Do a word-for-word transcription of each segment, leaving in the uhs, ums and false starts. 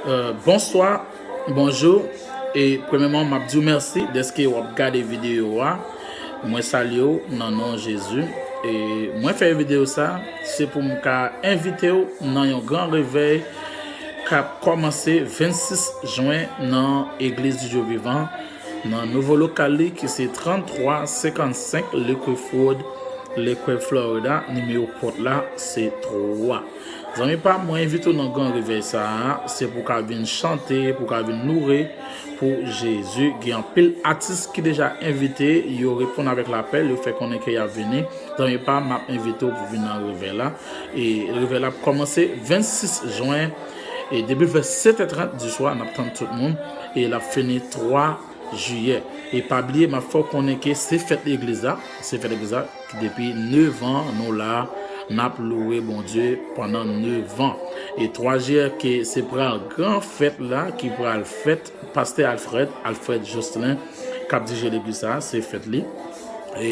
Euh, bonswa, bonjou, e premyèman, m ap di w mèsi dèske w ap gade videyo a. Mwen salye w nan non Jezi. E mwen fè videyo sa, se pou m ka envite w nan yon gran revèy k ap kòmanse vennsis jen nan Église du Dieu Vivant, nan nouvo lokal li ki se trant twa senkannsenk Lakewood Road, Lakewood, Florida, nimewo pòt la se twa. Zanmi pa m, mwen envite w nan gran revèy sa a, se pou w ka vin chante, pou w ka vin loure pou Jezi. Gen anpil atis ki deja envite, yo reponn avèk lapèl, yo fè konnen ke y ap vini. Zanmi pa m, m ap envite w pou vin nan revèy la. E revèy la ap kòmanse vennsis jen, e depi vè sèt è trant di swa, n ap tann tout moun, e l ap fini twa jiyè. E pa bliye, m ap fè w konnen ke se fèt legliz la, se fèt legliz la, depi nèf an, nou la, n ap loure Bondye pandan nèf an. E twa jiyè ke se pral gran fèt la ki pral fèt, pastè Alfred, Alfred Jocelyn, k ap dirije legliz sa, se fèt li. E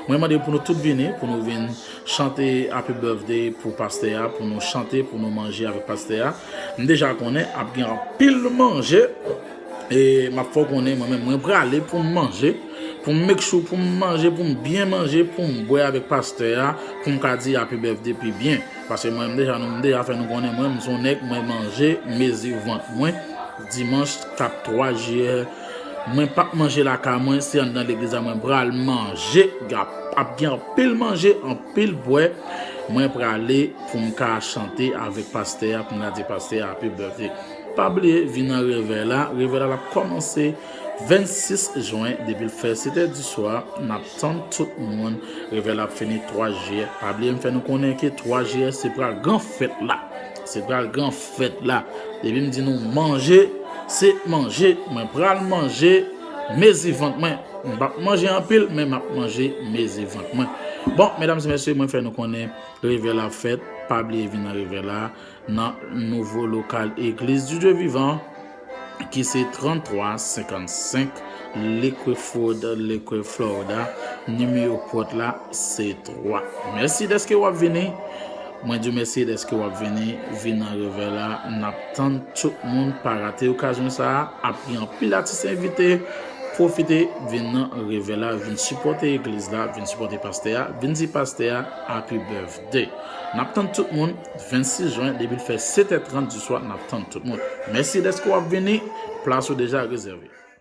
mwen mande pou nou tout vini, pou nou vin chante Happy Birthday pou pastè a, pou nou chante, pou nou manje avèk pastè a. M deja konnen ap gen anpil manje. E m ap fè w konnen, mwen menm, mwen prale pou m manje, pou m make sure, pou m manje, pou m byen manje, pou m bwè avèk pastè a, pou m ka di Happy Birthday pi byen. Paske mwen, m deja, nou, m deja fè nou konnen, mwen, m se yon nèg, mwen manje, mezi vant mwen, dimanch k ap twa jiyè, mwen p ap manje lakay mwen, se anndan legliz la mwen pral manje. Ap, ap gen anpil manje, anpil bwè. Mwen prale pou m ka chante avèk pastè a, pou m ka di pastè a Happy Birthday. Pa bliye, vin nan revèy la. Revèy la, l ap kòmanse vennsis jen, depi l fè sèt è di swa, n ap tann tout moun. Revèy la ap fini twa jiyè. Pa bliye, m fè nou konnen ke twa jiyè, se pral gran fèt la. Se pral gran fèt la. Depi m di nou manje, se manje. Mwen pral manje, mezi vant mwen. M p ap manje anpil, men m ap manje, mezi vant mwen. Bon, medam e mesye, mwen fè nou konnen, revèy la fèt. Pa bliye vin nan revèy la, nan nouvo lokal Église du Dieu Vivant, ki se trant twa senkannsenk Lakewood Road, Lakewood, Florida. Nimewo pòt la, se twa. Mèsi dèske w ap vini. Mwen di w mèsi dèske w ap vini. Vin nan revèy la. N ap tann tout moun. Pa rate okazyon sa a. Ap gen anpil atis envite. Pwofite, vin nan revèy la. Vin sipòte legliz la. Vin sipòte pastè a. Vin di pastè a Happy Birthday. N ap tann tout moun vennsis jen, depi l fè sèt è trant di swa, n ap tann tout moun. Mèsi dèske w ap vini, plas ou deja rezève.